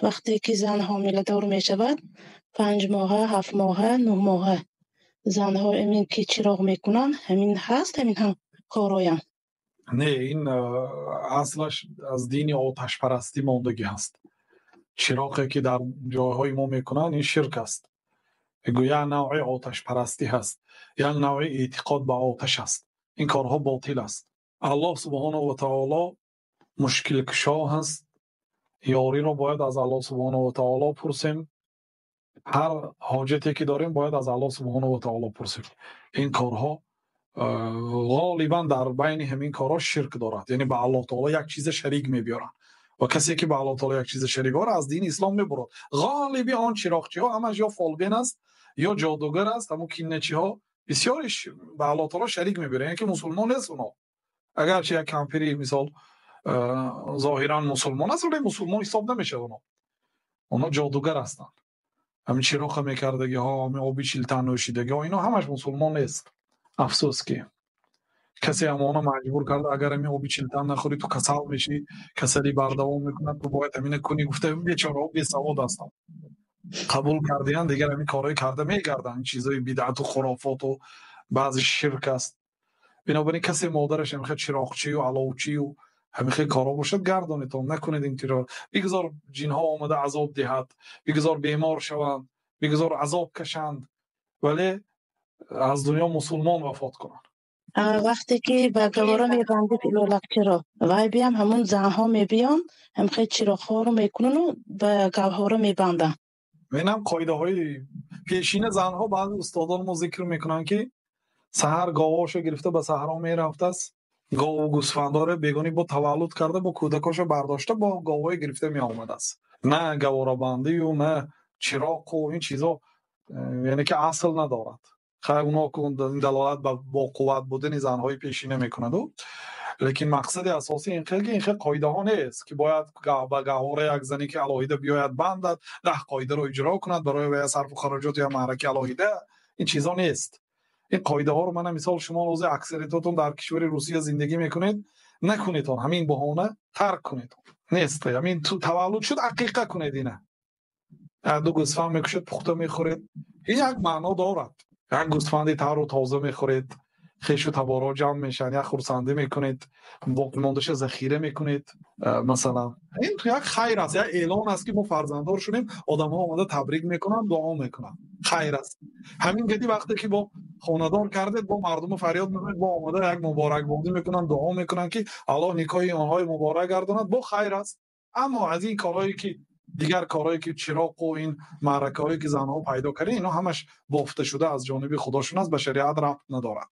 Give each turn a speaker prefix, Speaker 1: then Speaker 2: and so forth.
Speaker 1: Вақте ки зан ҳомиладор мешавад, 5 моҳа, 7 моҳа, 9 моҳа занҳо ҳамин ки чироғ мекунанд, ҳамин ҳаст, ҳамин ҳам короям?
Speaker 2: Не, ин аслаш аз дини оташпарастӣ мондагӣ ҳаст. Чироқе ки дар ҷойҳои мо мекунанд, ин ширк аст. Як навъи оташпарастӣ ҳаст, як навъи эътиқод ба оташ аст. Ин корҳо ботил аст. Аллоҳ субҳонаҳу ва таоло мушкилкушо ҳаст. Ёриро бояд аз Аллоҳ субҳонаҳу ва таоло пурсем. Ҳар ҳоҷате ки дорем, бояд аз Аллоҳ субҳонаҳу ва таоло пурсем. Ин корҳо ғолибан дар байни ҳамин корҳо ширк дорад, яъне ба Аллоҳ таоло як чиза шарик мебиёранд ва касе ки ба Аллоҳ таоло як чиза шарик орад, аз дини ислом мебурад. Ғолиби он чироқчиҳо ҳамаш ё фолбин аст, ё ҷодугар аст. Ҳамун кинначиҳо бисёриш ба Аллоҳ таоло шарик мебиёранд, яъне ки мусулмон нест оно. Агарчи як кампири, мисол, зоҳиран мусулмон аст, вале мусулмон ҳисоб намешавад. Оно ҷодугар ҳастанд. Ҳамин чироқа мекардагиҳо, ҳамин оби чилтан нӯшидагиҳо, ино ҳамаш мусулмон нест. Афсӯс, ки касе ҳамона маҷбур карда, агар ҳамин оби чилтан нахӯрӣ, ту касал мешӣ, касалӣ бардавом мекунад, ту бояд ҳамина кунӣ гуфта, бечораҳо бесавод ҳастанд, қабул кардиянд, дигар ҳамин корҳое карда мегарданд. Чизҳои бидъату хурофоту баъзе ширк аст. Бинобар ин касе модараш ҳамихел чироқчию аловчию ҳамихел корҳо бошад, гардонедон, накунед ин тиро. Бигзор ҷинҳо омада азоб диҳад, бигзор бемор шаванд, бигзор азоб кашанд, вале аз дунё мусулмон вафот кунанд.
Speaker 1: Вақте ки ба гавора мебандед лолакчиро, вай биям ҳамун занҳо мебиёнд, ҳамхел чироқҳоро мекунану ба гавҳора мебанданд.
Speaker 2: Менам қоидаҳои пешина занҳо, баъзе устодон мо зикр мекунанд, ки саҳар говҳошо гирифта ба саҳро мерафтааст, гову гӯсфандоре бегони бо таваллуд карда, бо кӯдакошо бардошта, бо говҳое гирифта меомадааст. На гаворабандию на чироқу ин чизо, яъне ки асл надорад. Хайр, оно далолат ба боқувват будани занҳои пешина мекунаду, лекин мақсади асосӣ ин хел ки ин хел қоидаҳо нест, ки бояд ба гаҳвора як зане ки алоҳида биёяд, бандад, 10 қоидаро иҷро кунад, барои вая сарфу хароҷот ё маъраки алоҳида, ин чизо нест. Ин қоидаҳоро мана, мисол, шумо ҳозир аксариятотон дар кишвари Русия зиндагӣ мекунед, накунедон, ҳамин баҳона тарк кунед. Нест. Ҳамин таваллуд шуд, ақиқа кунед, ина ду гӯсфанд мекушед, пухта мехӯред, ин як маъно дорад. Як гӯсфанди тару тоза мехӯред, хешу таборҳо ҷамъ мешаванд, як хурсандӣ мекунед, боқимондаша захира мекунед, масалан. Ин як хайр аст, як эълон аст, ки мо фарзанддор шудем. Одамҳо омада табрик мекунанд, дуо мекунанд, хайр аст. Ҳамин гади вақте ки бо хонадор кардед, бо мардуму фарёд мекунед, бо омада як муборакбодӣ мекунанд, дуо мекунанд, ки Аллоҳ никоҳи онҳои муборак гардонад, бо хайр аст. Аммо аз ин корҳое ки дигар корҳое ки чироқу ин маъракаҳое ки занҳо пайдо карданд, ино ҳамаш бофта шуда аз ҷониби худошон аст, ба шариат рабт надорад.